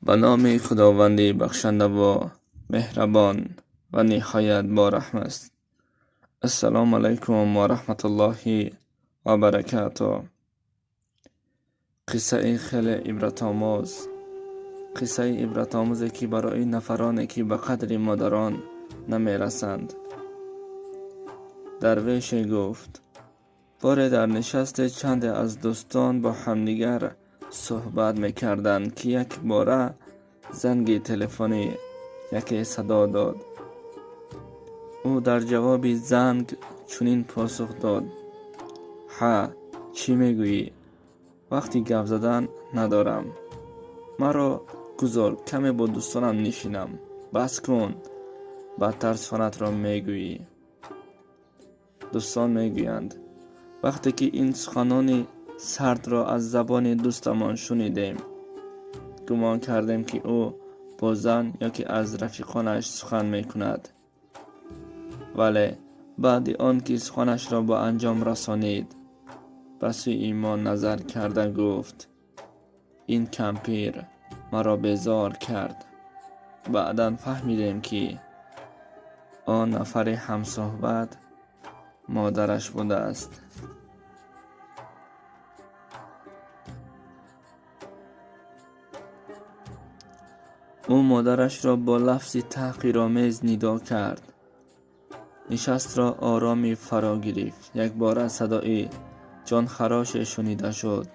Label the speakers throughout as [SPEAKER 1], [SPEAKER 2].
[SPEAKER 1] Ба номи Худованди бахшандаву меҳрабон ва ниҳоят бораҳм аст. Ассалому алайкум ва раҳматуллоҳи ва баракатуҳ. Қиссаи хеле ибратомӯз, қиссаи ибратомӯзе, ки барои нафароне, ки ба қадри модарон намерасанд. Дарвеше гуфт: боре дар нишасте чанде аз дӯстон бо ҳамдигар суҳбат мекарданд, ки якбора занги телефонӣ яке садо дод. Ӯ дар ҷавоби занг чунин посух дод: ҳа, чӣ мегӯӣ? Вақти гап задан надорам. Маро гузор, каме бо дӯстонам нишинам. Бас кун, бадтар суханатро мегӯӣ. Дӯстон мегӯянд: вақте ки ин суханони сардро аз забони дӯстамон шунидем, гумон кардем, ки ӯ бо зан ё ки аз рафиқонаш сухан мекунад. Вале баъди он ки суханашро ба анҷом расонид, ба сӯи мо назар карда гуфт: ин кампир маро безор кард. Баъдан фаҳмидем, ки он нафари ҳамсӯҳбат модараш будааст. Ӯ модарашро бо лафзи таҳқиромез нидо кард. Нишастро оромӣ фаро гирифт. Якбора садои ҷонхароше шунида шуд.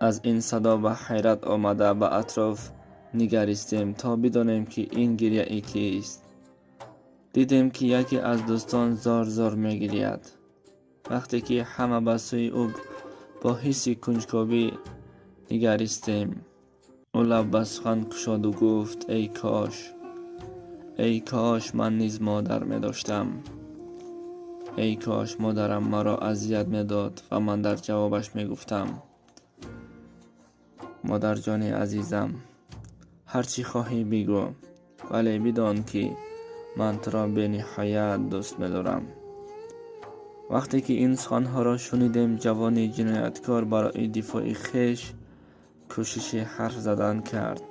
[SPEAKER 1] Аз ин садо ба ҳайрат омада ба атроф нигаристем, то бидонем, ки ин гиряи кист. Дидем, ки яке аз дӯстон зор-зор мегиряд. Вақте ки ҳама ба сӯи ӯ бо ҳисси кунҷковӣ нигаристем, ӯ лаб ба сухан кушоду гуфт: эй кош, эй кош ман низ модар медоштам. Эй кош модарам маро азият медод ва ман дар ҷавобаш мегуфтам: модарҷони азизам, ҳар чӣ хоҳӣ бигӯ, вале бидон, ки ман туро бениҳоят дӯст медорам. Вақте ки ин суханҳоро шунидем, ҷавони ҷинояткор барои дифои хеш кӯшиши ҳарф задан кард,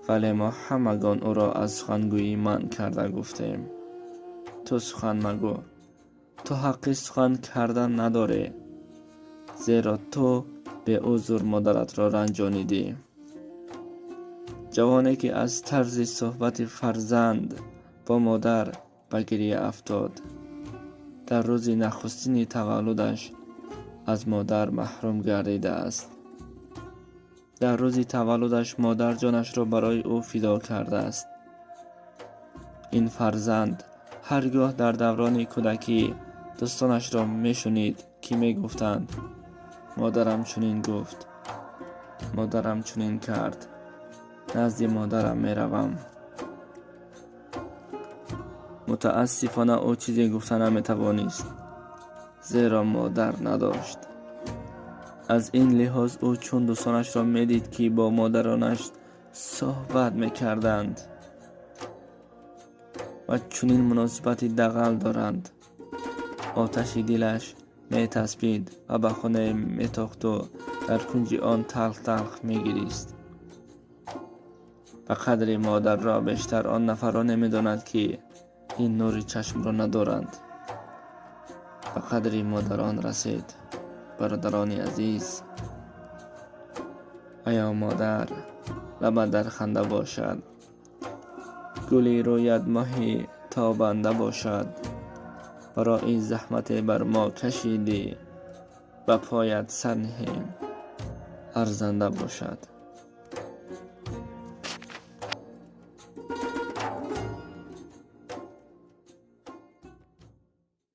[SPEAKER 1] вале мо ҳамагон ӯро аз сухангӯӣ манъ карда гуфтем: ту сухан магӯ, ту ҳаққи сухан кардан надорӣ, зеро ту беузр модаратро ранҷонидӣ. Ҷавоне, ки аз тарзи суҳбати фарзанд бо модар ба гиря афтод, дар рӯзи нахустини таваллудаш аз модар маҳрум гардидааст. Дар рӯзи таваллудаш модар ҷонашро барои ӯ фидо кардааст. Ин фарзанд ҳар гоҳ дар даврони кӯдакӣ дӯстонашро мешунид, ки мегуфтанд: модарам чунин гуфт, модарам чунин кард, назди модарам меравам. Мутаассифона, ӯ чизе гуфта наметавонист, зеро модар надошт. Аз ин лиҳоз ӯ чун дӯстонашро медид, ки бо модаронаш суҳбат мекарданд ва чунин муносибати дағал доранд, оташи дилаш метаспид ва ба хона метохту дар кунҷи он талх-талх мегирист. Ба қадри модарро бештар он нафароне медонад, ки ин нури чашмро надоранд. Ба қадри модарон расед, бародарони азиз. Ая модар, лабат дар ханда бошад, гули рӯят моҳи тобанда бошад. Барои заҳмате бар мо кашидӣ, ба поят сар ниҳем, арзанда бошад.